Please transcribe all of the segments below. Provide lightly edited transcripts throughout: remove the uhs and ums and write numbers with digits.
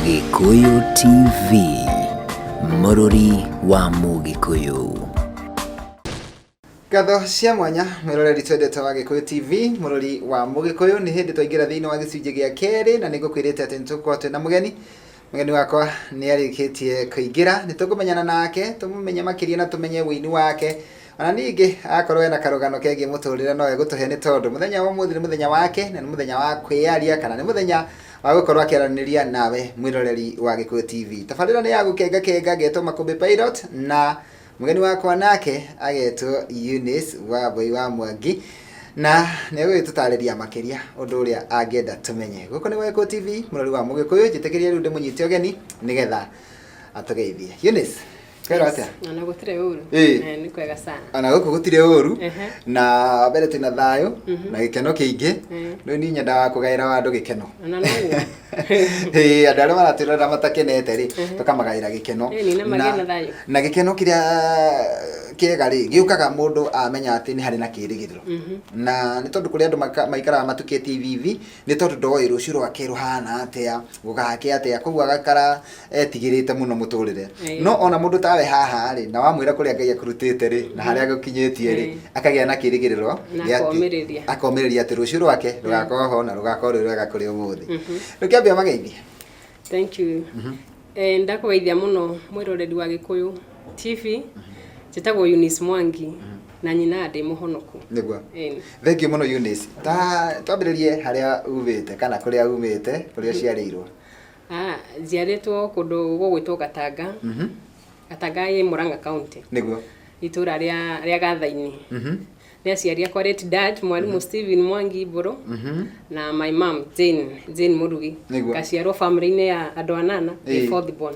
Gĩkũyũ TV, mũrũri wa Mũgĩkũyũ. Ngatho cia mwanya mwĩroreri twendete wa Gĩkũyũ TV, mũrori wa Mũgĩkũyũ. Nĩ hĩndĩ twaingĩra thĩinĩ wa gĩcunjĩ gĩa kerĩ na nĩngũkwĩrĩte atĩ nĩtũgũkorwo twĩna mũgeni. Mũgeni wakwa nĩ arĩkĩtie kũingĩra, nĩ tũkũmenyana nake, tũmũmenye makĩria na tũmenye ũini wake. Ona ningĩ akorwo ena karũgano kegiĩ mũtũrĩre no egũtũhe, nĩ tondũ mũthenya wa ũmũthĩ nĩ mũthenya wake na nĩ mũthenya wa kwĩyaria kana nĩ mũthenya wa gũkorwo akĩaranĩria nawe mwĩroreri wa Gĩkũyũ TV. Tabarĩra nĩ ya gũkenga kenga, ngetwo Makũmbĩ Pilot na mũgeni wakwa nake agetwo Eunice Wambui wa Mwangi, na nĩ egũgĩtũtarĩria makĩria ũndũ ũrĩa angĩenda tũmenye. Gũkũ nĩ Gĩkũyũ TV, mũrori wa Mũgĩkũyũ. Njĩtĩkĩrie rĩu ndĩmũnyite ũgeni nĩgetha atũgeithie. Eunice, kwĩrwo atĩa? Ona gũtirĩ ũru. Ĩĩ. Nĩ kwega sana. Ona gũkũ gũtirĩ ũru. Na mbere twĩna thayũ na gĩkeno kĩingĩ. Rĩu niĩ nyendaga kũgaĩra andũ gĩkeno. Ona noguo. Ĩĩ, andũ arĩa maratwĩrorera matakenete rĩ, tũkamagaĩra gĩkeno. Ĩĩ, nĩ magĩe na thayũ. Na gĩkeno kĩrĩa kĩega rĩ, gĩũkaga mũndũ amenya atĩ nĩ harĩ na kĩrĩgĩrĩro. Na nĩ tondũ kũrĩ andũ maikaraga matukĩtie ithithi nĩ tondũ ndoĩ rũciũ rwake rũhana atĩa, gũgakĩa atĩa, koguo agakara etigĩrĩte mũno mũtũrĩre. No ona mũndũ tawe haha rĩ, na wamwĩra kũrĩa Ngai akũrutĩte rĩ, na harĩa agũkinyĩtie rĩ, akagĩa na kĩrĩgĩrĩro Na gĩa atĩ- akomĩrĩria. Akomĩrĩria atĩ rũciũ rwake rũgakorwo ho na rũgakorwo rwĩ rwega kũrĩ ũmũthĩ. Rĩu kĩambia mageithie. Thank you. Ndakũgeithia mũno mwĩroreri wa Gĩkũyũ TV. Njĩtagwo Eunice Mwangi na nyina ndĩ mũhonoku. Nĩguo. Thank you mũno, Eunice. Ta twambĩrĩrie harĩa umĩte kana kũrĩa umĩte, kũrĩa ũciarĩirwo. Ah, njiarĩtwo kũndũ gũgwĩtwo Gatanga. Gatanga ĩ Murang'a County. Itũra rĩa Gathaini. Nĩ aciari akwa, late dad mwarimũ Stephen Mwangi Mbũrũ na my mom Jane Mũrugi. Ngaciarwo family-inĩ ya andũ anana, ndĩ fourth born.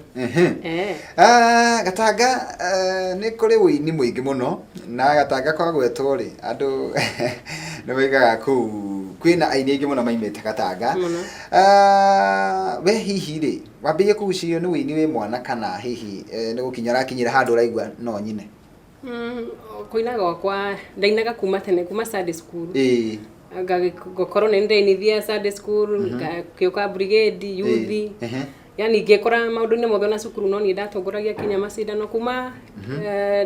Ah, Gatanga, nĩ kũrĩ ũini mũingĩ mũno, na Gatanga kwagwetwo rĩ, andũ nĩ moigaga kũu kwĩna aini aingĩ mũno maimĩte Gatanga. Mũno. Ah, we hihi rĩ, wambĩrĩirie kũgucĩrĩrio nĩ ũini wĩ mwana kana hihi nĩ gũkinya ũrakinyĩra handũ ũraigua no nyine? Kũina gwakwa ndainaga kuma tene, kuma Sunday school. Ngakorwo nĩ ndĩrainithia Sunday school, ngagĩũka brigade, youth. Yani ngĩkora maũndũ-inĩ mothe, ona cukuru no niĩ ndatongoragia kinya macindano kuma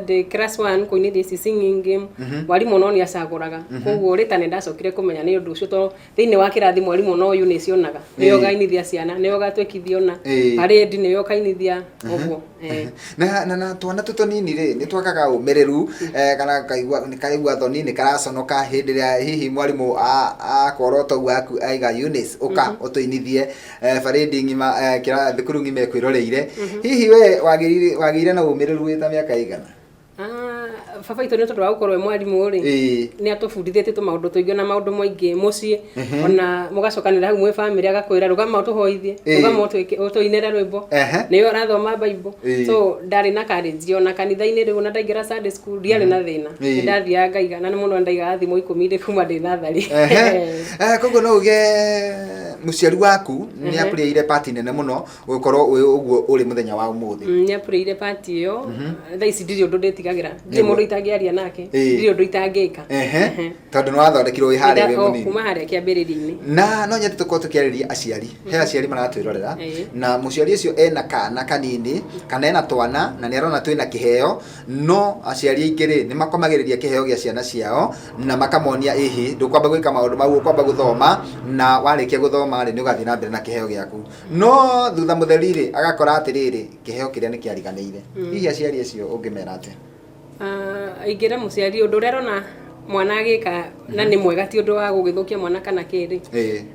ndĩ class 1, kũinithia ici singing game. Mwarimũ no nĩ acagũraga, koguo rĩta nĩ ndacokire kũmenya nĩ ũndũ ũcio, tondũ thĩinĩ wa kĩrathi mwarimũ no Eunice onaga nĩwe ũkainithia ciana, nĩwe ũgatwĩkithia, ona parade nĩwe ũkainithia ũguo. Na twana tũ tũnini rĩ, nĩ twakaga ũmĩrĩru kana kaigua nĩ kaigua thoni, nĩ karaconoka hĩndĩ ĩrĩa hihi mwarimũ akorwo toguo aku aiga, "Eunice, ũka ũtũinithie parade ng'ima, thukuru ng'ima ĩkwĩroreire." Hihi we wagĩire na ũmĩrĩru wĩ ta mĩaka ĩigana? Ah, baba itũ nĩ tondũ wa gũkorwo e mwarimũ rĩ, nĩ atũbundithĩtie tũmaũndũ tũingĩ na maũndũ maingĩ mũciĩ, ona mũgacokanĩra hau mwĩ bamĩrĩ, agakwĩra, "Rũgama ũtũhoithie, rũgama ũtũinĩre rwĩmbo." Nĩwe ũrathoma Bible. So ndarĩ na courage ona kanitha-inĩ rĩu, ona ndaingĩra Sunday school ndiarĩ na thĩna. Nĩ ndathiaga ngaiga na nĩ mũno ndaigaga thimũ 10 ndĩ kuma ndĩ natharĩ. Koguo no uge mũciari waku nĩ aplayire part nene mũno gũkorwo wĩ ũguo ũrĩ mũthenya wa ũmũthĩ. Nĩ aplayire part ĩyo. Thaa ici ndirĩ ũndũ ndĩtigagĩra, ndirĩ mũndũ itangĩaria nake, ndirĩ ũndũ itangĩka. Tondũ nĩ wathondekirwo wĩ harĩa wĩ mũnini. Kuma harĩa kĩambĩrĩria-inĩ. Na no nyende tũkorwo tũkĩarĩria aciari. He aciari maratwĩrorera na mũciari ũcio ena kana kanini kana ena twana na nĩ arona twĩna kĩheo, no aciari aingĩ rĩ, nĩ makomagĩrĩria kĩheo gĩa ciana ciao na makamonia, "Ĩhĩ, ndũkwamba gwĩka maũndũ mau, ũkwamba gũthoma, na warĩkia gũthoma rĩ, nĩ ũgathiĩ na mbere na kĩheo gĩaku." No thutha mũtheri rĩ, agakora atĩrĩrĩ, kĩheo kĩrĩa nĩ kĩariganĩire. Hihi aciari acio ũngĩmera atĩa? Ah, ingĩra mũciari ũndũ ũrĩa arona mwana agĩka na nĩ mwega, ti ũndũ wa gũgĩthũkia mwana kana kĩrĩ,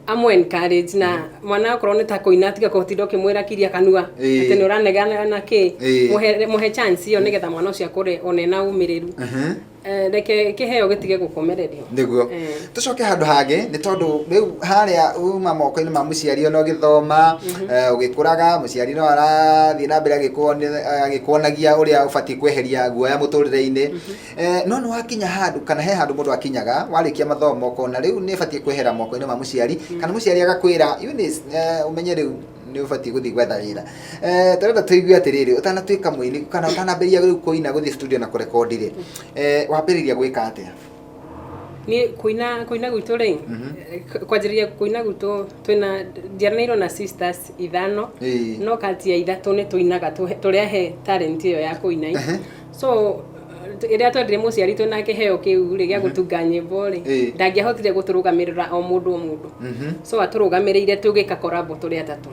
amũ encourage na mwana okorwo nĩ ta kũina, tiga kũtinda ũkĩmwĩra kiria kanua atĩ nĩ ũranegana na kĩ. Mũhe chance ĩyo nĩgetha mwana ũcio akũre ona ena ũmĩrĩru. Reke kĩheo gĩtige gũkomererio. Nĩguo. Tũcoke handũ hangĩ, nĩ tondũ rĩu harĩa uma moko-inĩ ma mũciari, ona ũgĩthoma, ũgĩkũraga, mũciari no arathiĩ na mbere agĩkuonagia ũrĩa ũbatiĩ kweheria guoya mũtũrĩre-inĩ. No nĩ wakinya handũ kana he handũ mũndũ akinyaga warĩkia mathomo ũkona rĩu nĩ ũbatiĩ kwehera moko-inĩ ma mũciari, kana mũciari agakwĩra, "Eunice, ũmenye rĩu nĩ ũbatiĩ gũthiĩ gwetha wĩra." Tũrenda tũigue atĩrĩrĩ, ũtanatuĩka mũini kana ũtanambĩrĩria rĩu kũina, gũthiĩ studio na kũrekondi rĩ, wambĩrĩria gwĩka atĩa? Niĩ kũina gwitũ rĩ, kwanjĩrĩria kũina gwitũ twĩna njiaranĩirwo na sisters ithano. No kati ya ithatũ nĩ tũinaga, tũrĩ ahe talent ĩyo ya kũina. So ĩrĩa twendire mũciari twĩna kĩheo kĩu rĩ gĩa gũtunga nyĩmbo rĩ, ndangĩahotire gũtũrũgamĩrĩra o mũndũ o mũndũ. So atũrũgamĩrĩire tũgĩka collabo tũrĩ atatũ.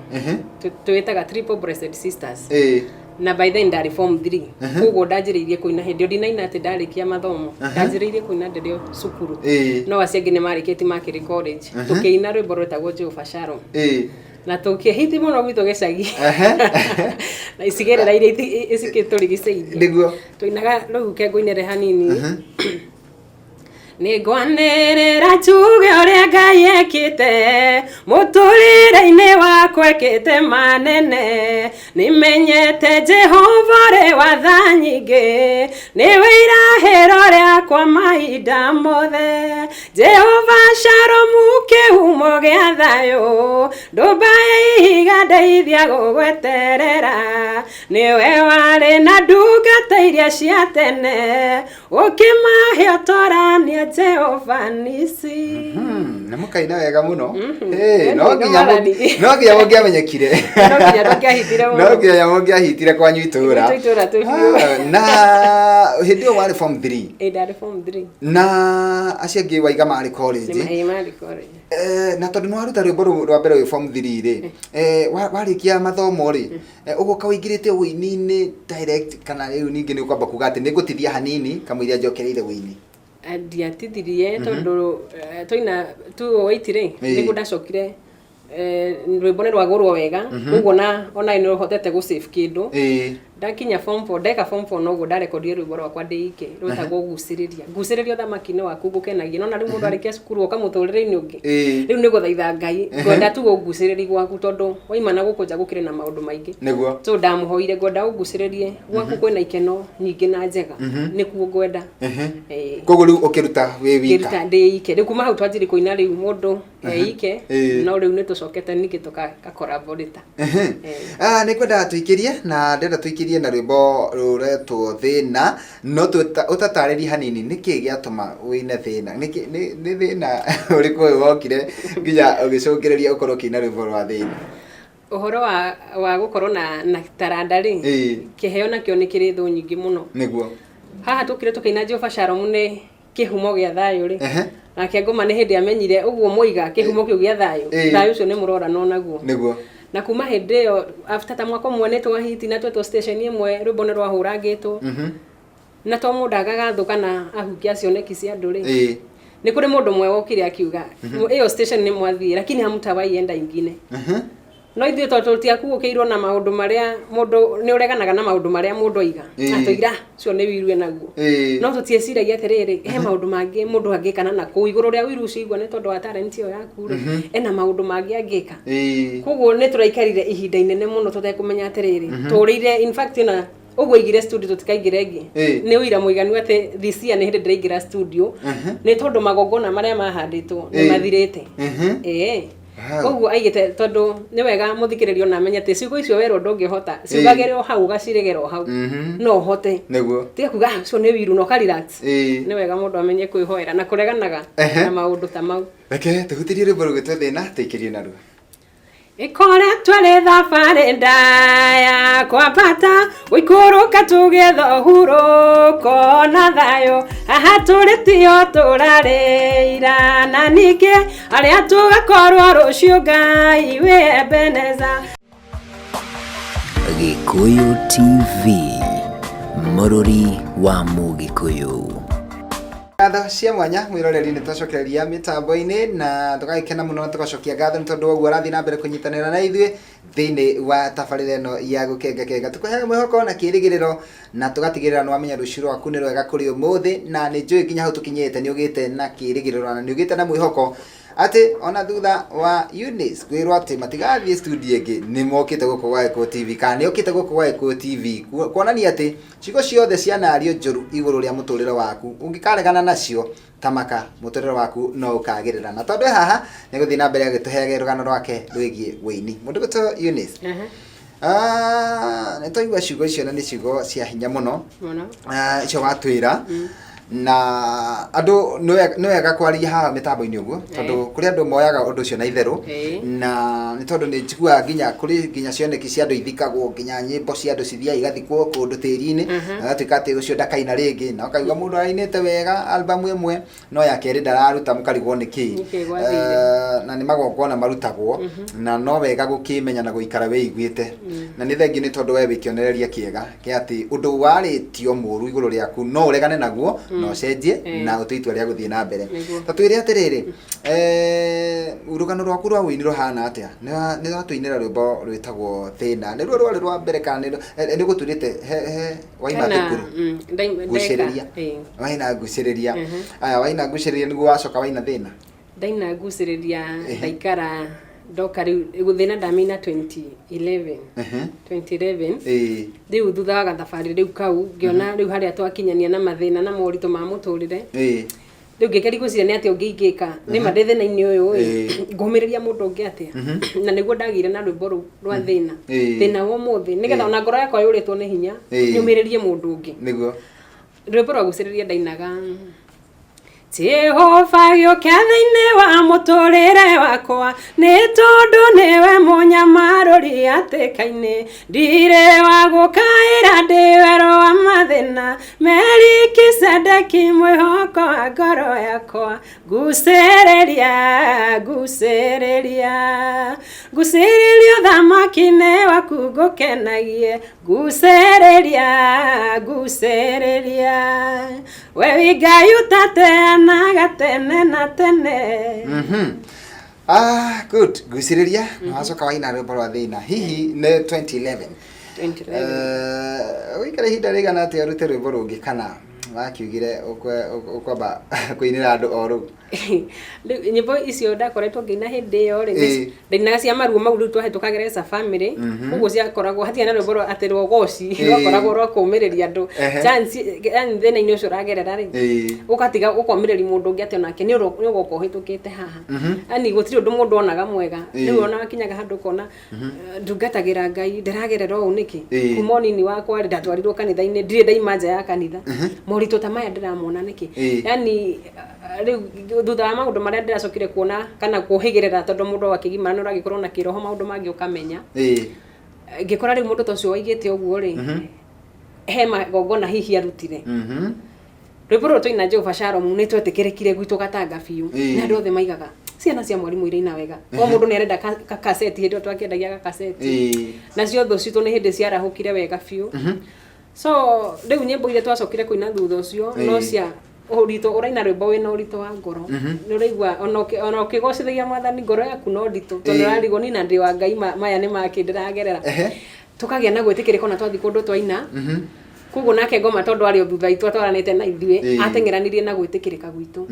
Twĩtaga Triple Blessed Sisters. Na by then ndarĩ form 3, koguo ndanjĩrĩirie kũina hĩndĩ ĩyo ndinaina atĩ ndarĩkia mathomo, ndanjĩrĩirie kũina ndĩrĩ o cukuru. No acio angĩ nĩ marĩkĩtie makĩrĩ college. Tũkĩina rwĩmbo rwetagwo Jehova Shalom. Na tũkĩhiti mũno gwitũ gĩcagi na icigĩrĩra iria cikĩtũrigicĩirie. Tũinaga rĩu kengũinĩre hanini. Nĩ ngwanĩrĩra njuge ũrĩa Ngai ekĩte mũtũrĩre-inĩ wakwa, ekĩte manene. Nĩmenyete Jehova ũrĩ wa tha nyingĩ, nĩwe irahĩro rĩakwa mahinda mothe. Jehova Shalom, kĩhumo gĩa thayũ, ndũmba ya ihiga ndeithia gũgweterera. Nĩwe warĩ na ndungata iria cia tene, ũkĩmahe ũtorania, Jehova Nisi. Na mũkaina wega mũno. Hey, no nginya no nginya mũngĩamenyekire. No nginya tũngĩahitire mũno. No nginya mũngĩahitire kwanyu itũra. Gwitũ itũra twĩ biũ. Ah, na hĩndĩ ĩyo warĩ form 3? Ĩ, ndarĩ form 3. Na acio angĩ waiga marĩ college? Ĩ, marĩ college. Na tondũ nĩ waruta rwĩmbo rũu rwa mbere wĩ form 3 rĩ, warĩkia mathomo rĩ, ũgoka ũingĩrĩte ũini-inĩ direct kana rĩu ningĩ nĩ ũkwamba kuga atĩ nĩ ngũtithia hanini kamũira njokereire ũini? Ndiatithirie tondũ twaina 208 rĩ, nĩguo ndacokire, rwĩmbo nĩ rwagũrwo wega, koguo ona nĩ ũhotete gũ save kĩndũ. Ndakinya form 4, ndeka form 4, noguo ndarekondire rwĩmbo rwakwa ndĩ ike rwĩtagwo Gucĩrĩria. Gucĩrĩria ũthamaki-inĩ waku ngũkenagia. Nona rĩu mũndũ arĩkia cukuru oka mũtũrĩre-inĩ ũngĩ. Rĩu nĩ gũthaitha Ngai, ngwenda tu ũngucĩrĩrie gwaku tondũ waima na gũkũ nja gũkĩrĩ na maũndũ maingĩ. So ndamũhoire ngwenda ũngucĩrĩrie gwaku, kwĩna ikeno nyingĩ na njega, nĩkuo ngwenda. Koguo rĩu ũkĩruta wĩ wika? Ngĩruta ndĩ ike. Rĩu kuma hau twanjirie kũina rĩu mũndũ eike, no rĩu nĩ tũcokete ningĩ tũka collaborate. Ah, nĩ ngwenda tũikĩrie na ndĩrenda tũikĩrie na rwĩmbo rũretwo Thĩna, no ũtatarĩrie hanini nĩkĩ gĩatũma ũine Thĩna. Nĩ thĩna ũrĩkũ ũyũ wokire nginya ũgĩcũngĩrĩria ũkorwo ũkĩina rwĩmbo rwa Thĩna? Ũhoro wa gũkorwo na taranda rĩ, kĩheo nakĩo nĩ kĩrĩ thũ nyingĩ mũno. Haha tũkire tũkĩina Jehova Shalom nĩ kĩhumo gĩa thayũ rĩ, nake ngoma nĩ hĩndĩ amenyire ũguo mũiga kĩhumo kĩu gĩa thayũ. Thayũ ũcio nĩ mũroranwo naguo. Na kuma hĩndĩ ĩyo, after ta mwaka ũmwe, nĩ twahiti na twetwo station ĩmwe, rwĩmbo nĩ rwahũrangĩtwo. Na to mũndũ agaga thũ kana ahukia cioneki cia andũ rĩ, nĩ kũrĩ mũndũ ũmwe wokire akiuga ĩyo station nĩ mwathiĩ lakini hamtawahi enda ingine. No ithuĩ tondũ tũtiakuũkĩirwo na maũndũ marĩa mũndũ nĩ ũreganaga na maũndũ marĩa mũndũ aiga, atũira ũcio nĩ wiru enaguo. No tũtieciragia atĩrĩrĩ, he maũndũ mangĩ mũndũ angĩkana na kũu igũrũ rĩa wiru ũcio igua nĩ tondũ wa talent ĩyo yaku rĩ, ena maũndũ mangĩ angĩka. Koguo nĩ tũraikarire ihinda inene mũno tũtekũmenya atĩrĩrĩ tũrĩire. In fact, ona ũguo aigire studio tũtikaingĩra ĩngĩ, nĩ ũira mũiganu atĩ this year nĩ hĩndĩ ndĩraingĩra studio, nĩ tondũ magongona marĩa mahandĩtwo nĩ mathirĩte. Koguo aigĩte tondũ nĩ wega mũthikĩrĩrio na amenye atĩ ciugo icio werwo ndũngĩhota, ciugagĩrwo hau ũgaciregera o hau. No ũhote. Tiga kuga, "Ah, ũcio nĩ wiru," na ũka relax. Nĩ wega mũndũ amenye kwĩhoera na kũreganaga na maũndũ ta mau. Reke tũhutĩrie rwĩmbo rũgĩtwo Thĩna, tũikĩrie naruo. Ĩkoretwo ĩrĩ thabarĩ ndaya kwambata gũikũrũka tũgetha ũhurũko na thayũ. Haha tũrĩ tio tũrarĩ ira, na ningĩ arĩa tũgakorwo rũciũ. Ngai wĩ Ebeneza. Gĩkũyũ TV, mũrũri wa Mũgĩkũyũ. Ngatho cia mwanya mwĩroreri, nĩ twacokereria mĩtambo-inĩ na tũgagĩkena mũno na tũgacokia ngatho nĩ tondũ wa ũguo ũrathiĩ na mbere kũnyitanĩra na ithuĩ thĩinĩ wa tabarĩra ĩno ya Gũkengakenga. Tũkũheaga mwĩhoko na kĩrĩgĩrĩro na tũgatigĩrĩra nĩ wamenya rũciũ rwaku nĩ rwega kũrĩ ũmũthĩ, na nĩ njũĩ nginya hau tũkinyĩte nĩ ũgĩte na kĩrĩgĩrĩro na nĩ ũgĩte na mwĩhoko atĩ ona thutha wa Eunice kwĩrwo atĩ matigathiĩ studio ĩngĩ, nĩ mokĩte gũkũ gwa Gĩkũyũ TV kana nĩ okĩte gũkũ gwa Gĩkũyũ TV kuonania atĩ ciugo ciothe cianario njũru igũrũ rĩa mũtũrĩre waku, ũngĩkaregana nacio tamaka, mũtũrĩre waku no ũkagĩrĩra. Na tondũ e haha nĩ gũthiĩ na mbere agĩtũheage rũgano rwake rwĩgiĩ wĩini. Mũndũ gwĩtwo Eunice, nĩ twaigua ciugo icio na nĩ ciugo cia hinya mũno. Mũno. Icio watwĩra. Na andũ nĩ wega kwaria haha mĩtambo-inĩ ũguo, tondũ kũrĩ andũ moyaga ũndũ ũcio na itherũ. Na nĩ tondũ nĩ njiguaga nginya kũrĩ nginya cioneki cia andũ ithikagwo, nginya nyĩmbo cia andũ cithiaga igathikwo kũndũ tĩri-inĩ, na gatuĩka atĩ ũcio ndakaina rĩngĩ, na ũkaigua mũndũ arainĩte wega album ĩmwe, no ya kerĩ ndararuta, mũkarigwo nĩ kĩ. Nĩkĩ gwathire? Na nĩ magongona marutagwo, na no wega gũkĩmenya na gũikara wĩiguĩte. Na nĩ thengiũ nĩ tondũ we wĩ kĩonereria kĩega kĩa atĩ ũndũ warĩtio mũru igũrũ rĩaku no ũregane naguo na ũcenjie na ũtue itua rĩa gũthiĩ na mbere. Ta twĩre atĩrĩrĩ, rũgano rwaku rwa ũini rũhana atĩa? Nĩ watũinĩra rwĩmbo rwĩtagwo Thĩna, nĩruo rwarĩ rwa mbere kana nĩ gũtwĩrĩte he waima thukuru? Ngucĩrĩria. Waina ngucĩrĩria. Aya, waina ngucĩrĩria nĩguo wacoka waina Thĩna? Ndaina ngucĩrĩria, ndaikara, ndoka rĩu thĩna ndamĩina 2011. 2011. Rĩu thutha wa gathabarĩ rĩu kau, ngĩona rĩu harĩa twakinyania na mathĩna na moritũ ma mũtũrĩre, rĩu ngĩgeria gwĩciria nĩ atĩa ũngĩ ingĩka nĩma ndĩ thĩna-inĩ ũyũ ĩ, ngũmĩrĩria mũndũ ũngĩ atĩa? Na nĩguo ndagĩire na rwĩmbo rũu rwa Thĩna, thĩna wa ũmũthĩ, nĩgetha ona ngoro yakwa yũrĩtwo nĩ hinya, nyũmĩrĩrie mũndũ ũngĩ. Rwĩmbo rwa gucĩrĩria ndainaga: Jehova gĩũka thĩinĩ wa mũtũrĩre wakwa, nĩ tondũ nĩwe mũnyamarũri atĩka-inĩ, ndirĩ wa gũkaĩra ndĩ werũ wa mathĩna, Melikisedeki mwĩhoko wa ngoro yakwa, ngucĩrĩria, ngucĩrĩria, ngucĩrĩria ũthamaki-inĩ waku ngũkenagie, ngucĩrĩria, ngucĩrĩria, we wĩ Ngai ũtateanaga tene na tene. Ah, good. Ngucĩrĩria na wacoka waina rwĩmbo rwa Thĩna, hihi nĩ 2011? 2011. Ũikara ihinda rĩigana atĩa ũrute rwĩmbo rũngĩ, kana wakiugire ũkwamba kũinĩra andũ o rũu? Rĩu nyĩmbo icio ndakoretwo ngĩina hĩndĩ ĩyo rĩ, ndainaga cia maruo mau rĩu twahĩtũkagĩra as a family. Koguo ciakoragwo hatirĩ na rwĩmbo rwa atĩ rwa ũgoci, rwakoragwo rwa kũũmĩrĩria andũ. Chance yani thĩna-inĩ ũcio ũragerera rĩ, ũgatiga ũkomĩrĩria mũndũ ũngĩ atĩ onake nĩ ũgoka ũhĩtũkĩte haha. Yani gũtirĩ ũndũ mũndũ onaga mwega. Rĩu ona wakinyaga handũ ũkona, ndungatagĩra Ngai, ndĩragerera ũũ nĩkĩ? Kuma ũnini wakwa rĩ, ndatwarirwo kanitha-inĩ, ndirĩ ndaima nja ya kanitha, moritũ ta maya ndĩramona nĩkĩ? Yani rĩu thutha wa maũndũ marĩa ndĩracokire kuona kana kũhĩgĩrĩra, tondũ mũndũ akĩgimara nĩ ũragĩkorwo na kĩroho, maũndũ mangĩ ũkamenya, ngĩkora rĩu mũndũ ta ũcio waigĩte ũguo rĩ, he magongona hihi arutire. Rwĩmbo rũrũ twaina, Jehova Shalom, nĩ twetĩkĩrĩkire gwitũ Gatanga biũ, na andũ othe maigaga ciana cia mwarimũ iraina wega, o mũndũ nĩ arenda ka kaseti. Hĩndĩ ĩyo twakĩendagia gakaseti. Nacio thũ citũ nĩ hĩndĩ ciarahũkire wega biũ. So rĩu nyĩmbo iria twacokire kũina thutha ũcio, no cia ũritũ, ũraina rwĩmbo wĩna ũritũ wa ngoro, nĩ ũraigua ona ũkĩgocithagia Mwathani ngoro yaku no nditũ, tondũ ũrarigwo ni na ndĩ wa Ngai, maya nĩ makĩ ndĩragerera? Tũkagĩa na gwĩtĩkĩrĩka ona twathiĩ kũndũ twaina. Koguo nake ngoma, tondũ arĩ o thutha itũ atwaranĩte na ithuĩ, ateng'eranirie na gwĩtĩkĩrĩka gwitũ.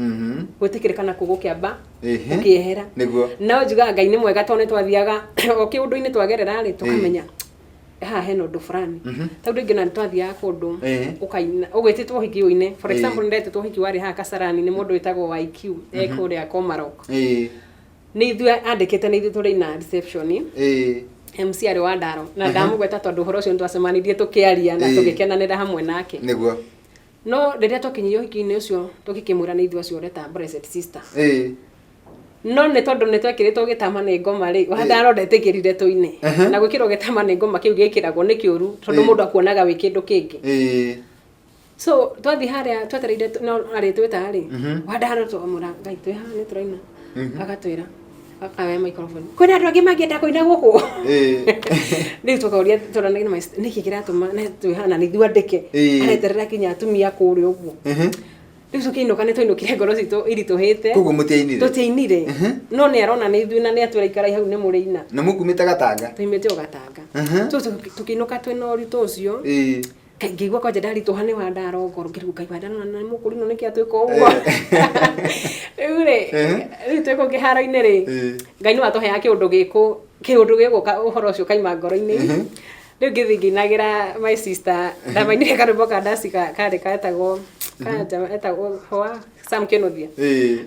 Gwĩtĩkĩrĩka nakuo gũkĩamba gũkĩehera. No njugaga Ngai nĩ mwega, tondũ nĩ twathiaga o kĩũndũ-inĩ twagerera rĩ, tũkamenya haha hena ũndũ fulani. Tondũ ingĩ ona nĩ twathiaga kũndũ, ũkaina ũgwĩtĩtwo ũhiki ũine. For example, nĩ ndetĩtwo ũhiki warĩ haha Kasarani nĩ mũndũ wĩtagwo YQ, e kũrĩa Komarok. Nĩ ithuĩ andĩkĩte, nĩ ithuĩ tũrĩina reception. MC arĩ wa Ndaro, na ndamũgweta tondũ ũhoro ũcio nĩ twacemanirie tũkĩaria na tũgĩkenanĩra hamwe nake. No rĩrĩa twakinyire ũhiki-inĩ ũcio, tũgĩkĩmwĩra nĩ ithuĩ acio ũreta Blessed Sister. No nĩ tondũ nĩ twekĩrĩtwo gĩtama nĩ ngoma rĩ, Wandaro ndetĩkĩrire tũine. Na gwĩkĩrwo gĩtama nĩ ngoma, kĩu gĩkĩragwo nĩ kĩũru, tondũ mũndũ akuonaga wĩ kĩndũ kĩngĩ. So twathiĩ harĩa twetereire no arĩtwĩta rĩ, Wandaro twamwĩra, "Ngai, twĩ haha nĩ tũraina." Agatwĩra, akaya microphone, "Kwĩna andũ angĩ mangĩenda kũina gũkũ?" Rĩu tũkoria tũranagia na nĩkĩ kĩratũma na twĩ haha na nĩ ithuĩ andĩke, areterera kinya atumia kũrĩa ũguo. Rĩu tũkĩinũka nĩ twainũkire ngoro citũ iritũhĩte. Koguo mũtiainire? Tũtiainire, no nĩ arona nĩ ithuĩ na nĩ atwĩra, "Ikarai hau nĩ mũrĩina." Na mũkumĩte Gatanga? Tũimĩte o Gatanga. So tũkĩinũka twĩna ũritũ ũcio. Ngĩigua kwanja ndaritũha nĩ Wandaro ngoro, ngĩrigwo, "Ngai, Wandaro na nĩ mũkũrinũ, nĩkĩ atwĩka ũguo?" Rĩu rĩ, rĩu twĩ kũu kĩharo-inĩ rĩ, Ngai nĩ watũheaga kĩũndũ gĩkũ, kĩũndũ gĩgũka, ũhoro ũcio ũkaima ngoro-inĩ. Rĩu ngĩthiĩ ngĩinagĩra my sister, ndamainire karwĩmbo ka ndaci karĩ getagwo ka etagwo hoa Sam Kĩnuthia.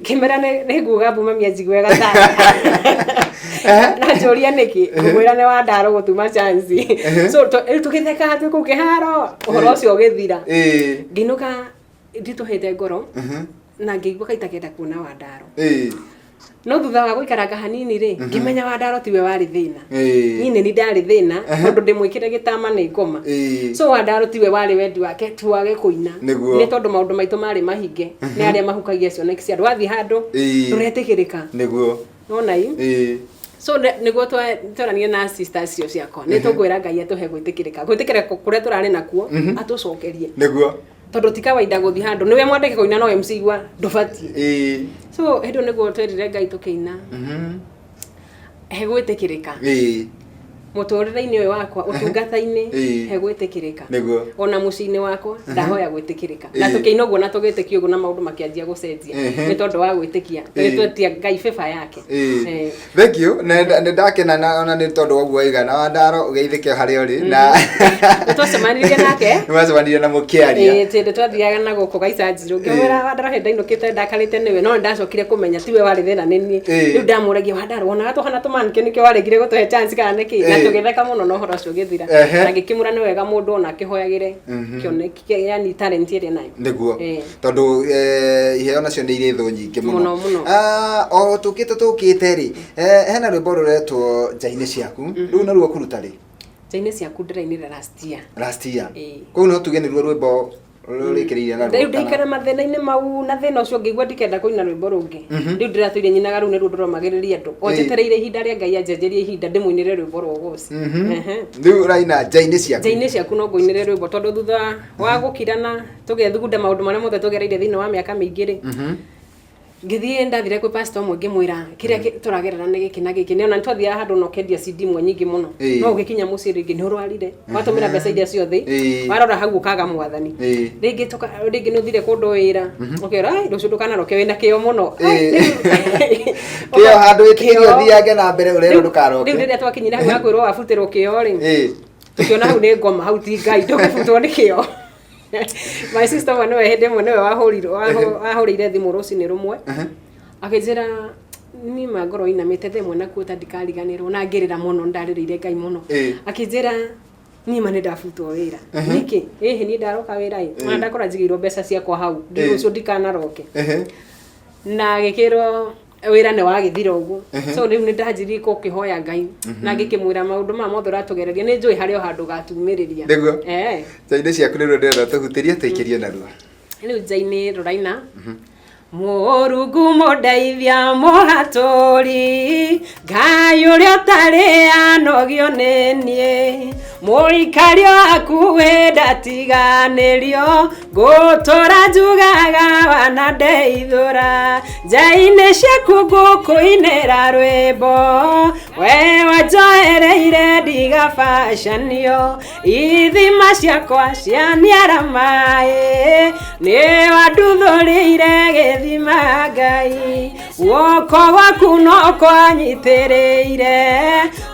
Ngĩmera nĩ nguga mbu mami anjigue Gatanga, na njũria nĩkĩ, ngũmwĩra nĩ Wandaro gũtuma chance. So rĩu tũgĩtheka twĩ kũu kĩharo, ũhoro ũcio ũgĩthira. Ngĩinũka Nditũhĩte ngoro na ngĩigua kaita kuona Wandaro. No thutha wa gũikaranga hanini rĩ, ngĩmenya Wandaro tiwe warĩ thĩna. Niĩ nĩ ndarĩ thĩna tondũ ndĩmwĩkĩre gĩtama nĩ ngoma. So Wandaro tiwe warĩ wendi wake twage kũina. Nĩ tondũ maũndũ maitũ marĩ mahinge nĩ arĩa mahukagia cioneki cia andũ. Wathiĩ handũ ndũretĩkĩrĩka. Nona i? So nĩguo twaranie na sisters acio ciakwa, nĩ tũkwĩra Ngai atũhe gwĩtĩkĩrĩka, gwĩtĩkĩrĩka kũrĩa tũrarĩ nakuo atũcokerie. Tondũ ti kawaida gũthiĩ handũ nĩwe mwandĩke kũina no MC igua ndũbatiĩ. So hĩndĩ ĩyo nĩguo twerire Ngai tũkĩina he gwĩtĩkĩrĩka mũtũrĩre-inĩ ũyũ wakwa, ũtungata-inĩ, he gwĩtĩkĩrĩka. Ona mũciĩ-inĩ wakwa ndahoya gwĩtĩkĩrĩka. Na tũkĩina ũguo na tũgĩtĩkia ũguo na maũndũ makĩanjia gũcenjia nĩ tondũ wa gwĩtĩkia, tũgĩtwetia Ngai favor yake. Thank you. Nĩ ndakena na ona nĩ tondũ wa ũguo waiga na Wandaro ũgeithĩke harĩa ũrĩ na Nĩtwacemanirie nake. Nĩ mwacemanirie na mũkĩaria. Ĩĩ, tĩndĩ twathiaga na gũkũ gaica njirũ, ngĩmwĩra Wandaro hĩndĩ ndainũkĩte ndakarĩte nĩwe, no nĩndacokire kũmenya tiwe warĩ thĩna nĩ niĩ. Rĩu ndamũragia, Wandaro, wonaga tũhana tũmanĩke nĩkĩo waregire gũtũhe chance kana nĩkĩ? Na tũgĩtheka mũno na ũhoro ũcio ũgĩthira. Na ngĩkĩmwĩra nĩ wega mũndũ ona akĩhoyagĩre kĩoneki, yani talent ĩrĩa nayo. Nĩguo. Tondũ iheo nacio nĩ irĩ thũ nyingĩ mũno. Mũno, mũno. O tũkĩte tũkĩte rĩ, hena rwĩmbo rũretwo Nja-inĩ Ciaku. Rũu naruo kũruta rĩ? Nja-inĩ Ciaku ndĩrainire last year. Last year. Kũu no tuge nĩruo rwĩmbo rũrĩkĩrĩirie naruo. Rĩu ndaikara mathĩna-inĩ mau na thĩna ũcio ngĩigua ndikenda kũina rwĩmbo rũngĩ. Rĩu ndĩratũire nyinaga rũu nĩruo ndĩromagĩrĩria andũ. O njetereire ihinda rĩa Ngai anjenjerie ihinda ndĩmũinĩre rwĩmbo rwa ũgoci. Rĩu ũraina Nja-inĩ Ciaku. Nja-inĩ Ciaku no ngũinĩre rwĩmbo tondũ thutha wa gũkirana tũgethugunda maũndũ marĩa mothe tũgereire thĩinĩ wa mĩaka mĩingĩ rĩ, ngĩthiĩ ndathire kwĩ pastor ũmwe ngĩmwĩra kĩrĩa tũragerera nĩ gĩkĩ na gĩkĩ. Nĩona nĩtwathiaga handũ na ũkendia CD imwe nyingĩ mũno. No ũgĩkinya mũciĩ rĩngĩ nĩ ũrwarire, watũmĩra mbeca iria ciothe, warora hau ũkaga mwathani. Rĩngĩ rĩngĩ nĩ ũthire kũndũ wĩra, ũkera ai rũciũ ndũkanaroke wĩna kĩo mũno. Kĩo handũ wĩtĩkĩrio ũthiange na mbere ũrerwo ndũkaroke. Rĩu rĩrĩa twakinyire hau hakwĩrwo wabutĩrwo kĩo rĩ, tũkĩona hau nĩ ngoma, hau ti Ngai, ndũngĩbutwo nĩ kĩo. My sister ũmwe nĩwe hĩndĩ ĩmwe nĩwe wahũrirwo, wahũrĩire thimũ rũcinĩ rũmwe akĩnjĩra nima ngoro inamĩte thaa ĩmwe nakuo ta ndikariganĩrwo na ngĩrĩra mũno, ndarĩrĩire Ngai mũno. Akĩnjĩra nima nĩ ndabutwo wĩra. Nĩkĩ? Ĩhĩ niĩ ndaroka wĩra ĩ, ona ndakora njigĩirwo mbeca ciakwa hau, rũciũ ndikanaroke. Na gĩkĩrwo wĩra nĩ wagĩthira ũguo. So rĩu nĩ ndanjirie gũkĩhoya Ngai na ngĩkĩmwĩra maũndũ maya mothe ũratũgereria nĩ njũĩ harĩ o handũ ũgatumĩrĩria. Nĩguo. Nja-inĩ Ciaku nĩruo ndĩrenda tũhutĩrie tũikĩrie naruo. Rĩu nja-inĩ rũraina Mũrungu mũndeithia mũhatũri, Ngai ũrĩa ũtarĩ anogio nĩ niĩ, mũikario hakuhĩ ndatiganĩrio, ngũtũra njugaga wanandeithũra, nja-inĩ ciaku ngũkũinĩra rwĩmbo, we wanjoereire ndigabacanio, ithima ciakwa cianiara maĩ, nĩ wanduthũrĩire gĩthima Ngai, guoko gwaku no kwanyitĩrĩire,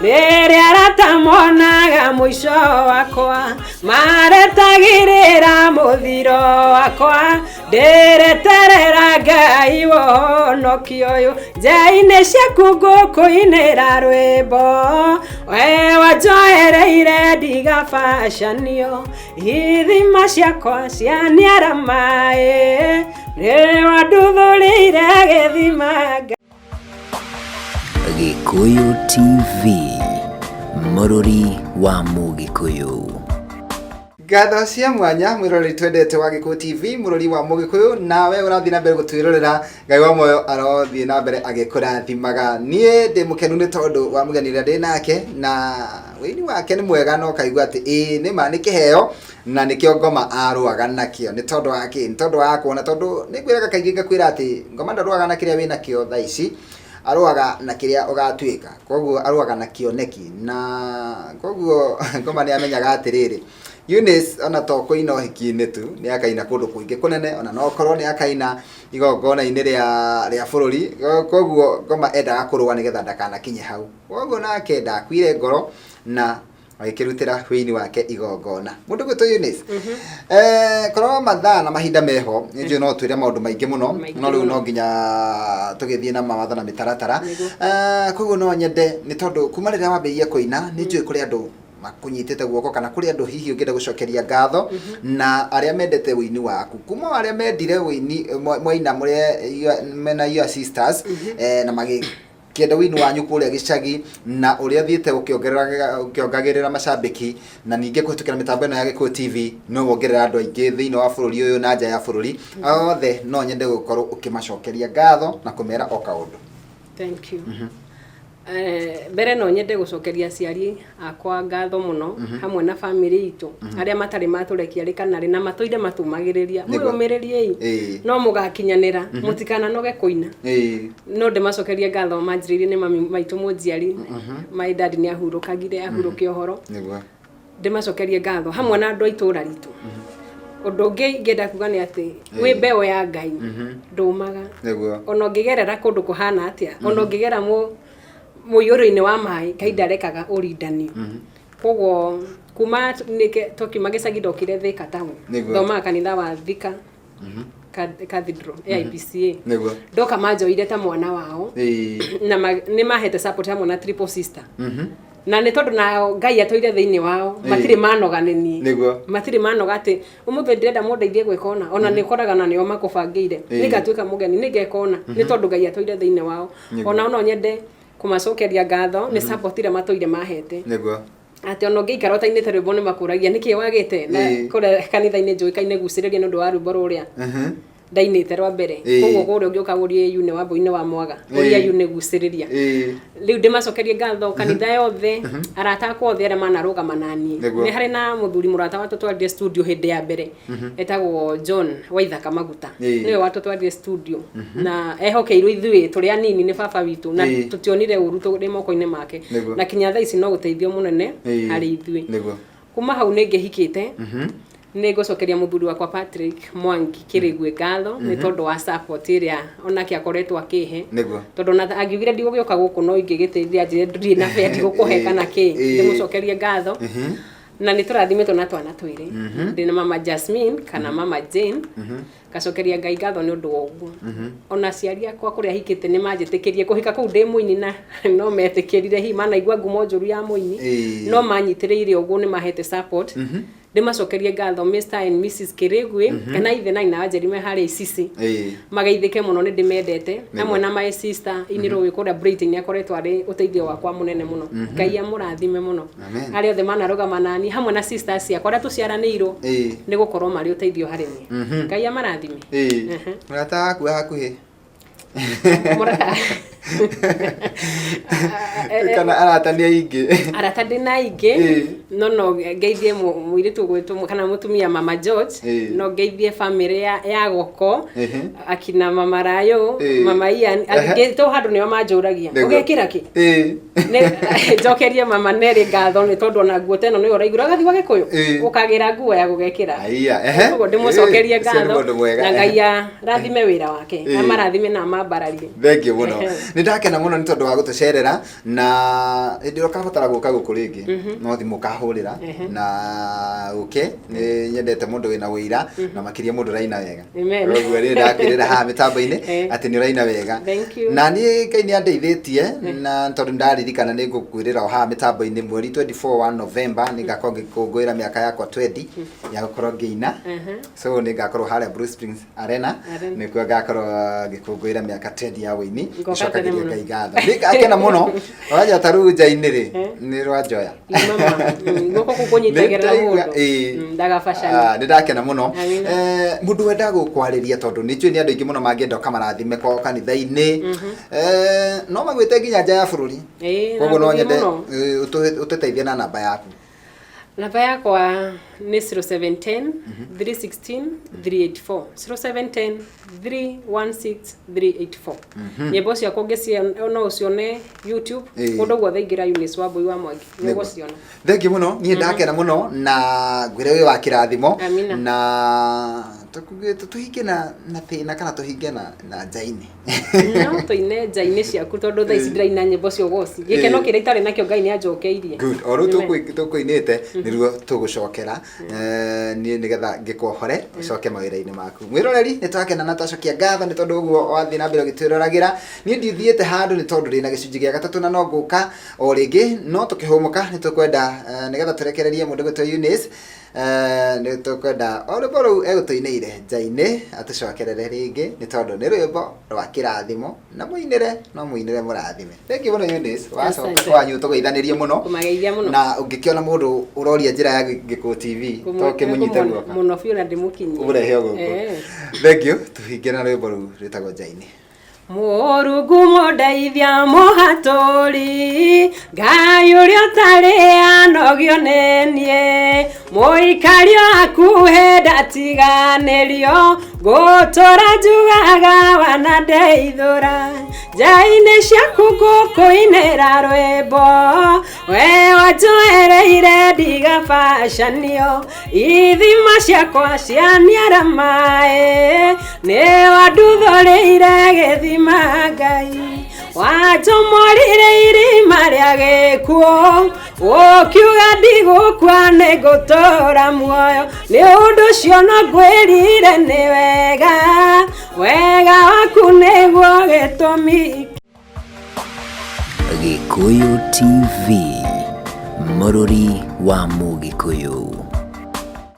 rĩrĩa arata monaga mũico wakwa, maretagĩrĩra mũthiro wakwa, ndĩreterera Ngai wohonokio ũyũ, nja-inĩ ciaku ngũkũinĩra rwĩmbo, we wanjoereire ndigabacanio, ithima ciakwa cianiara maĩ, nĩ wanduthũrĩire gĩthima Ngai. Gĩkũyũ TV, mũrũri wa Mũgĩkũyũ. Ngatho cia mwanya mwĩroreri twendete wa Gĩkũyũ TV, mũrũri wa Mũgĩkũyũ, nawe ũrathiĩ na mbere gũtwĩrorera, Ngai wa muoyo arothiĩ na mbere agĩkũrathimaga. Niĩ ndĩ mũkenu nĩ tondũ wa mũgeni ũrĩa ndĩ nake, na wĩini wake nĩ mwega na ũkaigua atĩ ĩĩ nĩ ma nĩ kĩheo na nĩkĩo ngoma arũaga nakĩo. Nĩ tondũ wa kĩ? Nĩ tondũ wa kuona, tondũ nĩ ngwĩraga kaingĩ ngakwĩra atĩ ngoma ndarũaga na kĩrĩa wĩ nakĩo thaa ici, arũaga na kĩrĩa ũgatuĩka. Koguo arũaga na kĩoneki, na koguo ngoma nĩ amenyaga atĩrĩrĩ, Eunice ona to kũina ũhiki-inĩ tu, nĩ akaina kũndũ kũingĩ kũnene, ona no korwo nĩ akaina igongona-inĩ rĩa bũrũri. Koguo ngoma endaga kũrũa nĩgetha ndakanakinye hau. Koguo nake ndakuire ngoro na agĩkĩrutĩra wĩini wake igongona. Mũndũ gwĩtwo Eunice, korwo mathaa na mahinda meho, nĩ njũĩ no twĩre maũndũ maingĩ mũno, Maingĩ no rĩu mũno. no nginya tũgĩthiĩ na mawatho na mĩtaratara. Nĩguo. Koguo no nyende, nĩ tondũ kuma rĩrĩa wambĩrĩirie kũina, nĩ njũĩ kũrĩ andũ Makunyitĩte guoko kana kũrĩ andũ hihi ũngĩenda gũcokeria ngatho na arĩa mendete ũini waku kuma arĩa mendire ũini mwaina mũrĩa mena your sisters na magĩ kĩenda ũini wanyu kũrĩa gĩcagi na ũrĩa thiĩte ũkĩongagĩrĩra macambĩki na ningĩ kũhĩtũkĩra mĩtambo ĩno ya Gĩkũyũ TV no wongerera andũ aingĩ thĩinĩ wa bũrũri ũyũ na nja ya bũrũri othe. No nyende gũkorwo ũkĩmacokeria ngatho na kũmera o kaũndũ. Thank you. Mbere no nyende gũcokeria aciari akwa ngatho mũno hamwe na famĩlĩ itũ arĩa matarĩ matũrekia rĩ kana rĩ na matũire matũmagĩrĩria. Mwĩyũmĩrĩriei, no mũgakinyanĩra, mũtikananoge kũina. No ndĩmacokerie ngatho manjĩrĩirie nĩ mami maitũ mũnjiari. My dad nĩ ahurũkagire ahurũke ũhoro. Ndĩmacokerie ngatho hamwe na andũ a itũũra ritũ. Ũndũ ũngĩ ingĩenda kuga nĩ atĩ wĩ mbeũ ya Ngai ndũmaga. Ona ũngĩgerera kũndũ kũhana atĩa, ona ũngĩgera mũiyũro-inĩ wa maĩ, Ngai ndarekaga ũrindanio. Koguo kuma nĩke tũkiuma gĩcagi ndokire Thika town. Thomaga kanitha wa Thika Cathedral, AIPCA. Ndoka manjoire ta mwana wao na nĩ mahete support hamwe na triple sister na nĩ tondũ nao Ngai atũire thĩinĩ wao, matirĩ manoga nĩ niĩ. Matirĩ manoga atĩ ũmũthĩ ndĩrenda mũndeithie gwĩka ũna, ona nĩ ũkoraga na nĩo makũbangĩire. Nĩ ngatuĩka mũgeni, nĩ ngeka ũna, nĩ tondũ Ngai atũire thĩinĩ wao. Onao no nyende kũmacokeria ngatho nĩ support ĩrĩa matũire mahete, atĩ ona ũngĩikara ũtainĩte rwĩmbo nĩ makũragia nĩkĩ wagĩte na kũrĩa kanitha-inĩ njũĩkaine gucĩrĩria nĩ ũndũ wa rwĩmbo rũrĩa ndainĩte rwa mbere. Koguo kũrĩa ũngĩũka ũrie yu nĩ wambui-inĩ wa mwaga ũria yu nĩ gucĩrĩria. Rĩu ndĩmacokerie ngatho kanitha yothe, arata akwa othe arĩa manarũgama naniĩ. Nĩ harĩ na mũthuri mũrata watũtwarire studio hĩndĩ ya mbere etagwo John Waithaka Maguta. Nĩwe watũtwarire studio na ehokeirwo ithuĩ tũrĩ anini nĩ baba witũ na tũtionire ũru tũrĩ moko-inĩ make. Na kinya thaa ici no ũteithio mũnene harĩ ithuĩ. Kuma hau nĩ ngĩhikĩte. Nĩ ngũcokeria mũthuri wakwa Patrick Mwangi Kĩrĩgwe ngatho nĩ tondũ wa support ĩrĩa onake akoretwo akĩhe, tondũ ona angiugire ndigũgĩũka gũkũ no ingĩgĩtĩithia njĩre ndirĩ na bea ndigũkũhe kana kĩ. Ndĩmũcokerie ngatho na nĩ tũrathimĩtwo na twana twĩrĩ, ndĩ na mama Jasmine kana mama Jane. Ngacokeria Ngai ngatho nĩ ũndũ wa ũguo. Ona aciari akwa kũrĩa hikĩte nĩ manjĩtĩkĩrie kũhika kũu ndĩ mũini na no metĩkĩrire, hihi manaigua ngumo njũru ya mũini, no manyitĩrĩire ũguo, nĩ mahete support. Ndĩmacokerie ngatho Mr and Mrs Kĩrĩgui kana ithe na nyina wa Njeri me harĩa Icici. Mageithĩke mũno, nĩ ndĩmendete hamwe na my sister inĩrwo wĩ kũrĩa Britain, nĩ akoretwo arĩ ũteithio wakwa mũnene mũno. Ngai amũrathime mũno. Amen. Arĩa othe manarũgama nani hamwe na sisters ciakwa arĩa tũciaranĩirwo nĩ gũkorwo marĩ ũteithio harĩ niĩ. Ngai amarathime. Mũrata waku wa hakuhĩ Mũrata kana arata nĩ aingĩ? Arata ndĩ na aingĩ. No ngeithie mũirĩtu ũgwĩtwo kana mũtumia mama George. No ngeithie famĩlĩ ya Goko, akina mama Rayo, mama Ian. Angĩtwo handũ nĩo manjũragia ũgekĩra kĩ. Njokerie mama Nelly ngatho nĩ tondũ ona nguo ta ĩno nĩwe ũraigua ũgathiĩ gwa Gĩkũyũ ũkagĩra nguo ya gũgekĩra. Aiya, ehe. Koguo ndĩmũcokerie Ũcio nĩ ngatho mũndũ mwega, na Ngai arathime wĩra wake, amarathime na amambararie. Thengiũ mũno. Nĩ ndakena mũno nĩ tondũ wa gũtũcerera na hĩndĩ ĩrĩa ũkabatara gũka gũkũ rĩngĩ no thimũ ũkahũrĩra na ũke. Nĩ nyendete mũndũ wĩna ũira na makĩria mũndũ ũraina wega. Amen. Koguo rĩ ndakwĩrĩra haha mĩtambo-inĩ atĩ nĩ ũraina wega. Thank you. Na niĩ Ngai nĩ andeithĩtie na tondũ ndaririkana nĩ ngũkwĩrĩra o haha mĩtambo-inĩ mweri 24 wa November nĩ ngakorwo ngĩkũngũĩra mĩaka yakwa 20 ya gũkorwo ngĩina. So nĩ ngakorwo harĩa Blue Springs Arena. Arena. Nĩkuo ngakorwo ngĩkũngũĩra mĩaka 20 ya ũini. Ngoka tene Ngĩcokagĩria mũno. Ngai ngatho. Nĩ ngakena mũno wanja ta rĩu nja-inĩ rĩ nĩ rwanjoya. Mama, guoko kũu kũnyitagĩrĩra Nĩ ndaigua, mũndũ. Ah, Ndagabacana. nĩ ndakena mũno. Amina. Mũndũ wendaga gũkwarĩria tondũ nĩ njũĩ nĩ andũ aingĩ mũno mangĩenda ũkamarathime kwao kanitha-inĩ. No magwĩte nginya nja ya bũrũri. Koguo no na nyende mũno. ũtũteithie na namba yaku. Namba yakwa nĩ 0710 316 384, 0710 316 384. Nyĩmbo ciakwa ũngĩciona no ũcione YouTube. Kũndũ guothe ingĩra Eunice Wambui wa Mwangi nĩ ũgũciona. Thengiũ mũno, niĩ ndakena mũno na ngwĩre wĩ wa kĩrathimo. Amina. Na Tũhinge na thĩna kana tũhinge na njaini? No tũine nja-inĩ ciaku, tondũ thaa ici ndĩraina nyĩmbo cia ũgoci. Gĩkeno kĩrĩa itarĩ nakĩo Ngai nĩ anjokeirie. Good. O rĩu tũkũinĩte nĩruo tũgũcokera niĩ nĩgetha ngĩkuohore ũcoke mawĩra-inĩ maku. Mwĩroreri, nĩ twakena na twacokia ngatho nĩ tondũ ũguo wathiĩ na mbere ũgĩtwĩroragĩra. Niĩ ndithiĩte handũ nĩ tondũ ndĩna gĩcunjĩ gĩa gatatũ na no ngũka o rĩngĩ, no tũkĩhũmũka nĩ tũkwenda nĩgetha tũrekererie mũndũ gwĩtwo Eunice, nĩ tũkwenda o rwĩmbo rũu egũtũinĩire nja-inĩ atũcokerere rĩngĩ, nĩ tondũ nĩ rwĩmbo rwa kĩrathimo na mũinĩre no mũinĩre mũrathime. Thank you mũno, Eunice. Wacoka Asante. kwanyu tũgeithanĩrie mũno. Kũmageithia mũno. Na ũngĩkĩona mũndũ ũroria njĩra ya Gĩkũyũ TV, to kĩmũnyite guoko mũno biũ na ndĩmũkinyie. Ũmũrehe o gũkũ. Thank you. Tũhinge na rwĩmbo rũu rwĩtagwo Njainĩ. Mũrungu mũndeithia mũhatũri, Ngai ũrĩa ũtarĩ anogio nĩniĩ, mũikario akuhe ndatiganĩrio, ngũtũra njugaga wanandeithũra. Nja-inĩ ciaku ngũkũinĩra rwĩmbo, we wanjoereire ndigabacanio, ithima ciakwa cianiara maĩ, nĩ wanduthũrĩire gĩthima. Ngai wanjomorire irima rĩa gĩkuũ, ũkiuga ndigũkua, nĩ ngũtũra muoyo. Nĩ ũndũ ũcio no ngwĩrire nĩ wega, wega waku nĩguo gĩtũmi. Gĩkũyũ TV, mũrũri wa Mũgĩkũyũ.